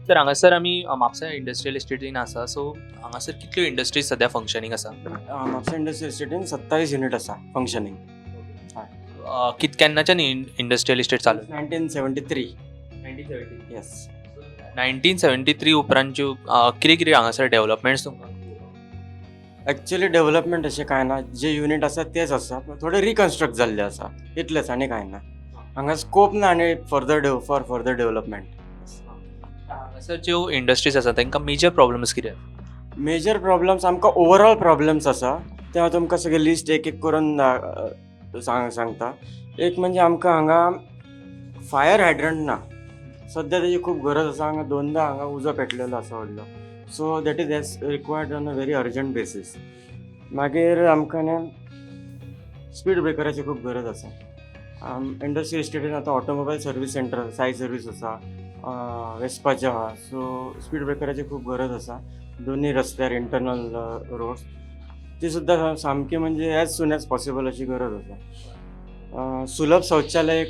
तर हांगासर आमी म्हापसा इंडस्ट्रियल इस्टेटीन आसा. सो हांगासर कितल्यो इंडस्ट्रीज सद्या फंक्शनींग आसा? म्हापसा इंडस्ट्रियल इस्टेटीन 27 युनीट आसा फंक्शनींग. केन्नाच्यान इंडस्ट्रियल इस्टेट चालू? 1973. 1973. येस. 1973 उपरांतच्यो कितें कितें हांगासर डेव्हलपमेंट्स तुमकां? एक्चुअली डेव्हलपमेंट अशें कांय ना. जे युनीट आसा तेच आसा, थोडे रिकन्स्ट्रक्ट जाल्ले आसा, इतलेच, आनी कांय ना. हांगा स्कोप ना आनी फर्दर फॉर फर्दर डेव्हलपमेंट. हांगासर ज्यो इंडस्ट्रीज आसा तांकां मेजर प्रॉब्लम्स कितें? मेजर प्रॉब्लम्स, आमकां ओवरऑल प्रॉब्लम्स आसा ते हांव तुमकां सगळे लिस्ट एक एक करून सांगता. एक म्हणजे आमकां हांगा फायर हायड्रंट ना सद्या, तेजी खूब गरज आसा. हांगा दोनदा हांगा उजो पेटलेलो आसा व्हडलो, so that is as required on a very urgent basis. मागीर आमकां न्ही स्पीड ब्रेकराची खूब गरज आसा. इंडस्ट्रियल इस्टेटीन आतां ऑटोमोबायल सर्वीस सेंटर, साय सर्वीस आसा, वेस्पाचें आहा, सो स्पीड ब्रेकराची खूब गरज आसा दोन्ही रस्त्यार. इंटरनल रोड्स ती सुद्दां सामकी म्हणजे एज सून एज पॉसिबल अशी गरज आसा. सुलभ शौचालय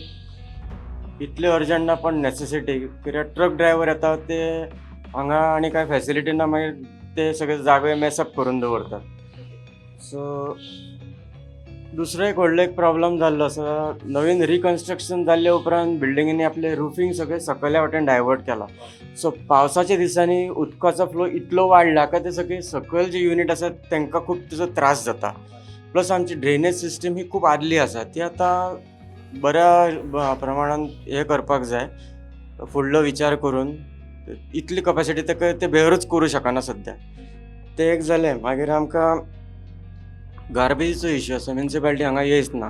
इतलें अर्जंट ना, पण नेसेसिटी, कित्याक ट्रक ड्रायव्हर येता ते हांगा आनी कांय फॅसिलिटी ना, मागीर ते सगळे जागे मेसअप करून दवरतात. सो दुसरो एक व्हडलो एक प्रॉब्लम जाल्लो आसा, नवीन रिकन्स्ट्रक्शन जाल्ले उपरांत बिल्डिंगेनी आपलें रुफींग सगळें सकयल्या वाटेन डायवर्ट केलां. सो पावसाच्या दिसांनी उदकाचो फ्लो इतलो वाडला काय ते सगळे सकयल जे युनीट आसा तांकां खूब तेजो त्रास जाता. प्लस आमची ड्रेनेज सिस्टम ही खूब आदली आसा, ती आतां बऱ्या प्रमाणान हें करपाक जाय, फुडलो विचार करून. इतली कपॅसिटी ताका ते बेहरूच करूं शकना सद्या. तें एक जालें. मागीर आमकां गार्बेजीचो इश्यू आसा. म्युनिसिपालिटी हांगा येयच ना.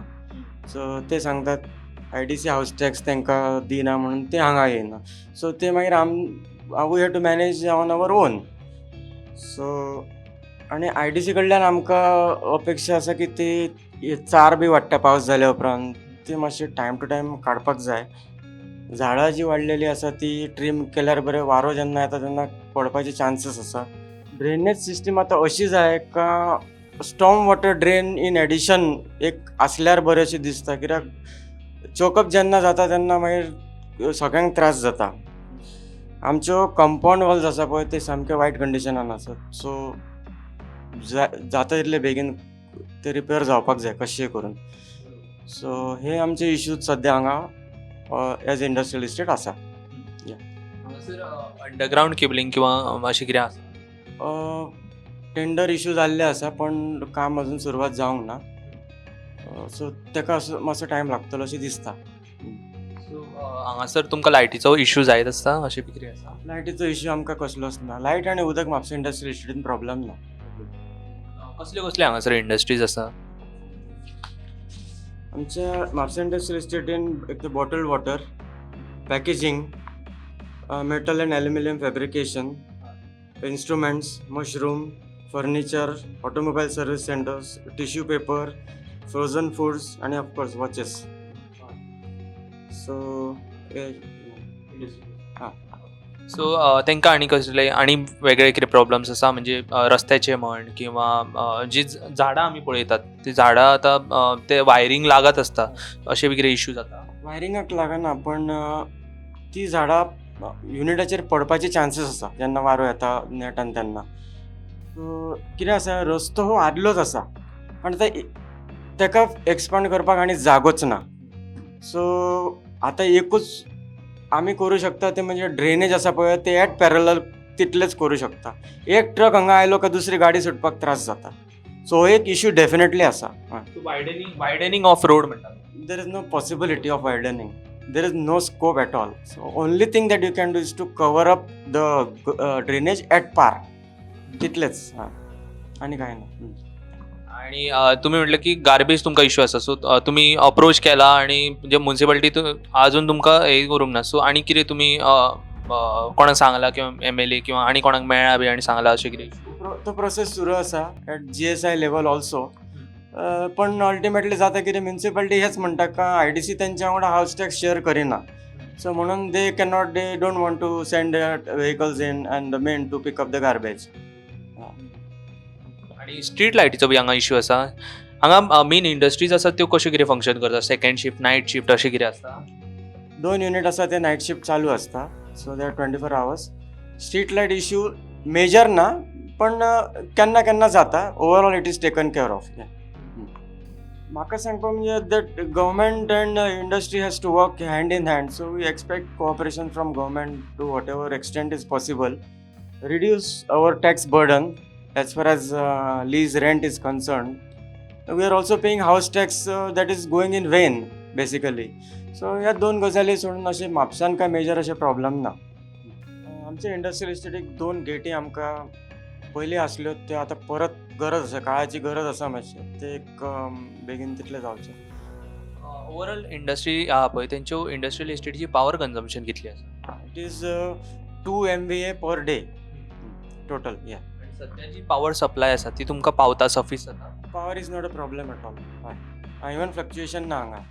सो ते सांगतात आयडीसी हावस टॅक्स तांकां दिना म्हणून ते हांगा येयना. सो ते मागीर we have to manage on our own. So आनी आयडीसी कडल्यान आमकां अपेक्षा आसा की ती चार बी वाडटा पावस जाल्या उपरांत, ती मातशी टायम टू टायम काडपाक जाय. झाडां जी वाडलेली आसा ती ट्रीम केल्यार बरें, वारो जेन्ना येता तेन्ना पडपाचे चान्सीस आसा. ड्रेनेज सिस्टम आतां अशी जाय का storm water drain in addition एक आसल्यार बरें अशें दिसता, कित्याक चोकअप जेन्ना जाता तेन्ना मागीर सगळ्यांक त्रास जाता. आमच्यो कंपाउंड वॉल्स आसा पळय, ते सामके वायट कंडिशनान आसात. सो जाता तितले बेगीन ते रिपेर जावपाक जाय कशें करून. सो हे आमचे इश्यूज सद्या हांगा एज इंडस्ट्रियल इस्टेट आसा. हांगासर अंडरग्रावंड केबलिंग किंवा अशें कितें आसा? टेंडर इशू जाल्ले आसा, पण काम अजून सुरवात जावंक ना. सो ताका असो मातसो टायम लागतलो अशें दिसता. सो हांगासर तुमकां लायटीचो इशू जायत आसता, अशें बी कितें आसा? लायटीचो इशू आमकां कसलोच ना. लायट आनी उदक म्हापसा इंडस्ट्रियल इस्टेटीन प्रॉब्लम ना. कसल्यो कसल्यो हांगासर इंडस्ट्रीज आसा? आमच्या म्हापसा इंडस्ट्रियल इस्टेटीन एक तर bottle water, packaging, metal and aluminium fabrication, instruments, mushroom, furniture, automobile service centers, tissue paper, frozen foods आनी ऑफकोर्स वॉचेस. सो हां. सो तांकां आनी कसले आनी वेगळे कितें प्रॉब्लम्स आसा? म्हणजे रस्त्याचे म्हण किंवा जी झाडां आमी पळयतात ती झाडां आतां ते वायरींग लागत आसता, अशें बी कितें इशू जाता? वायरिंगाक लागना, पण ती झाडां युनिटाचेर पडपाचे चान्सीस आसा जेन्ना वारो येता नेटान तेन्ना. सो कितें आसा, रस्तो हो आदलोच आसा आनी आतां ताका एक्सपांड करपाक आनी जागोच ना. सो आतां एकूच आमी करूं शकता तें म्हणजे ड्रेनेज आसा पळय, ते एट पॅरलल तितलेच करूं शकता. एक ट्रक हांगा आयलो काय दुसरी गाडी सुटपाक त्रास जाता. सो हो एक इशू डेफिनेटली आसा, हय. वायडनींग ऑफ रोड म्हणटा. There is no possibility of widening. There is no scope at all. So only thing that you can do is to cover up the drainage at par. तितलेच, हां, आनी कांय ना. आणि तुमी म्हटलें की गार्बेज तुमकां इशू आसा, सो तुमी अप्रोच केला आनी म्हणजे मुन्सिपालिटी अजून तुमकां हें करूंक ना. सो आनी कितें तुमी कोणाक सांगलां किंवा एमएलए किंवा आनी कोणाक मेळ्ळा बी आनी सांगलां अशें कितें? तो प्रोसेस सुरू आसा at GSI level also, पण अल्टिमेटली जाता कितें, म्युनिसिपालिटी हेच म्हणटा का आयडीसी तेंच्या वांगडा हावस टॅक्स शेअर करिना. सो म्हणून they cannot, they don't want to send vehicles in and the main to pick up the garbage. आणि स्ट्रीट लायटीचो बी हांगा इशू आसा. हांगा मेन इंडस्ट्रीज आसा त्यो कश्यो कितें फंक्शन करता? सेकंड शिफ्ट, नायट शिफ्ट अशें कितें आसता? दोन युनीट आसा ते नायट शिफ्ट चालू आसता, so they are 24 hours. Street light issue major ना, पण केन्ना केन्ना जाता. Overall it is taken care of. म्हाका सांगपा म्हणजे that government and industry has to work hand in hand, so we expect cooperation from government to whatever extent is possible, reduce our tax burden as far as lease rent is concerned. We are also paying house tax that is going in vain basically. So ह्या दोन गजाली सोडून अशें म्हापसान कांय major अशें problem ना. आमचे industrial इस्टेटीक दोन गेटी आमकां पयलीं आसल्यो, त्यो आतां परत गरज आसा, काळाची गरज आसा मातशें, ते एक बेगीन तितलें जावचें. ओवरऑल इंडस्ट्री आहा पळय, तेंच्यो इंडस्ट्रियल इस्टेटीची पावर कन्जम्पशन कितली आसा? It is 2 MVA per day total, yeah. आनी सद्या जी पावर सप्लाय आसा ती तुमकां पावता, सफीस जाता? Power is not a problem at all. हय, इवन फ्लक्च्युएशन ना हांगा.